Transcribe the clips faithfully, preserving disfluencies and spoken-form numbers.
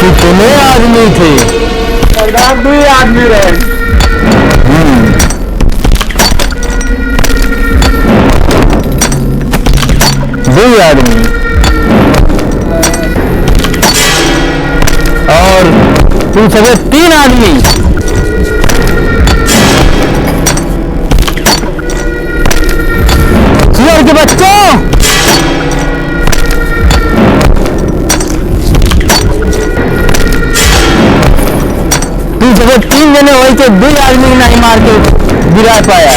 कितने आदमी थे? सरदार, दुई आदमी रहे। हम्म। दुई आदमी। और तुम सबे तीन आदमी। सुअर के बच्चों, तू जब तीन जने होई तो दुई आदमी के नहीं मार के गिरा पाया।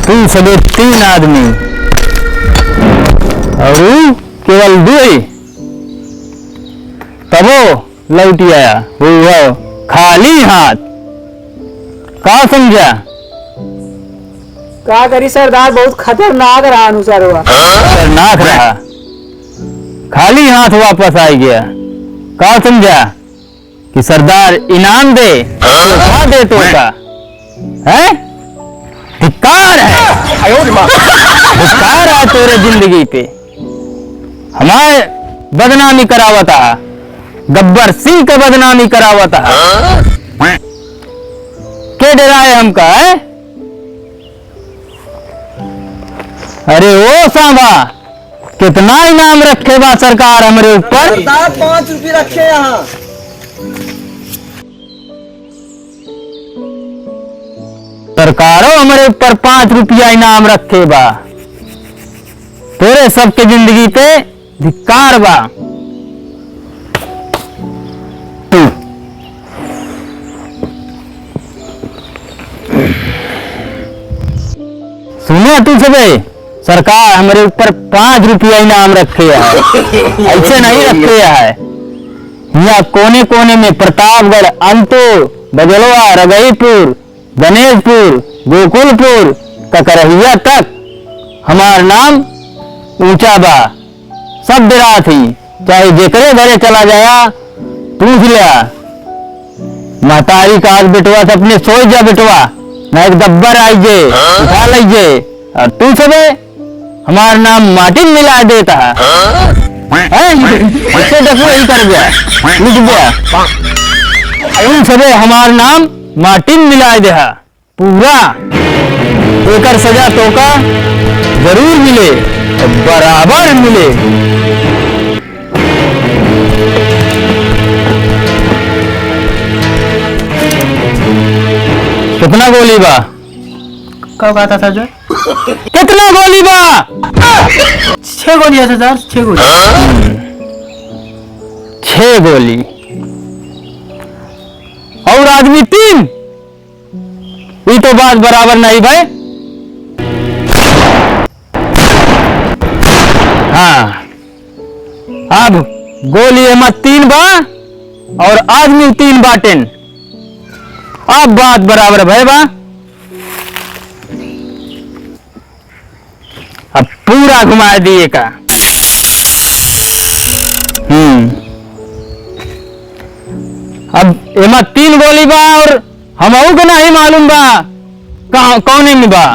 तू सबे तीन आदमी और ऊ केवल दुई, तबो लौटि आया, वो खाली हाथ। का समझा? का करी सरदार, बहुत खतरनाक रहा अनुसार हुआ। खतरनाक रहा, खाली हाथ वापस आ गया। का समझा? कि सरदार इनाम दे, धोखा दे तो का? हैं? धिक्कार है। धिक्कार है तोरे जिंदगी पे। हमारे बदनामी करावत हा, गब्बर सिंह का बदनामी करावत हा। के डराए हमका, हैं? अरे ओ सांभा, कितना इनाम रखे बा सरकार हमरे ऊपर? सरदार, पाँच रुपये रखे यहाँ। सरकारो हमरे ऊपर पाँच रुपया इनाम रखे बा। तोरे सबके जिंदगी पे धिक्कार बा। सुनो तू सबे, सरकार हमरे ऊपर पाँच रुपया इनाम रखे है, ऐसे नहीं रखे है। यहाँ कोने कोने में प्रतापगढ़, अंतो, बजलवा, रगईपुर, गणेशपुर, गोकुलपुर, ककरहिया तक हमार नाम ऊंचा बा। सब डेरात ही, चाहे जेकरे घरे चला जाया, पूछ लिया। महतारी का आज बेटवा से अपने सोच जा बेटवा, ना एक दब्बर आई जे, उठा लई जे। और तू सबे हमार नाम माटी में मिला देता है। हैं? इससे डकू यही कर गया, लुट गया। तू सबे हमार नाम माटी में मिला दे है। पूरा एकर सजा तोका जरूर मिले, बराबर मिले। कितना गोली बा? का कहता था जो? कितना गोली बा? छह गोली है सरदार, छह गोली। छह गोली। और आदमी तीन? ई तो बात बराबर नहीं भाई। हाँ, अब गोली एमा तीन बा और आदमी तीन बाटेन। अब बात बराबर भय बा। अब पूरा घुमाए दिए का। हम्म। अब एमा तीन गोली बा और हमहू के नहीं मालूम बा का-, कौने में बा।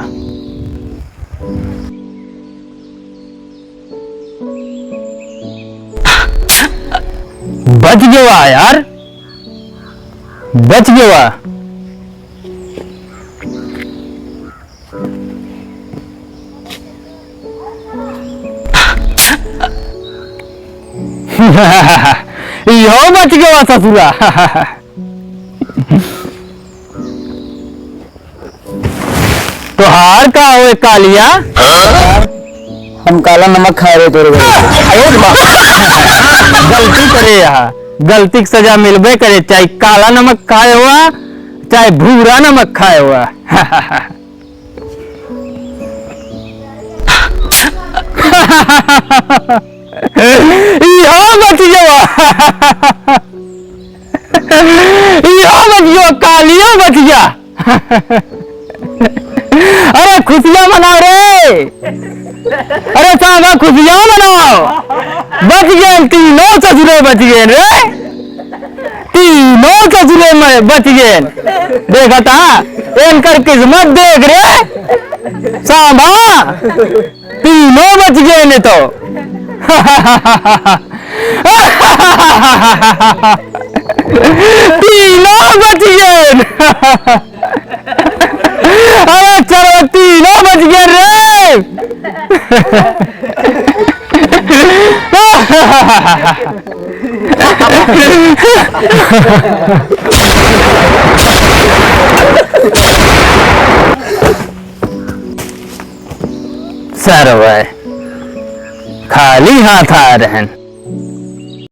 बच गवा यार, बच गवा। इहो बच गवा ससुरा। तोहार का होए कालिया? हम काला नमक खाए रहे तोरे घर। गलती करे यहाँ, गलती की सजा मिलबे करे, चाहे काला नमक खाए हुआ, चाहे भूरा नमक खाए हुआ। इहो बच गवा। इहो बच गवा, कालियो बच गया। अरे खुशियां मनाओ रे, अरे सांभा खुशियां मनाओ, बच गए तीनों ससुरे बच गए रे, तीन ओ ससुरे, मैं बच गए। देखा था, इनकर किस्मत देख रे। सांभा, तीनों बच गए ने तो। तीनों बच गए। अरे चलो, तीनों बच गए रे। सरवा खाली हाथ आ रहन।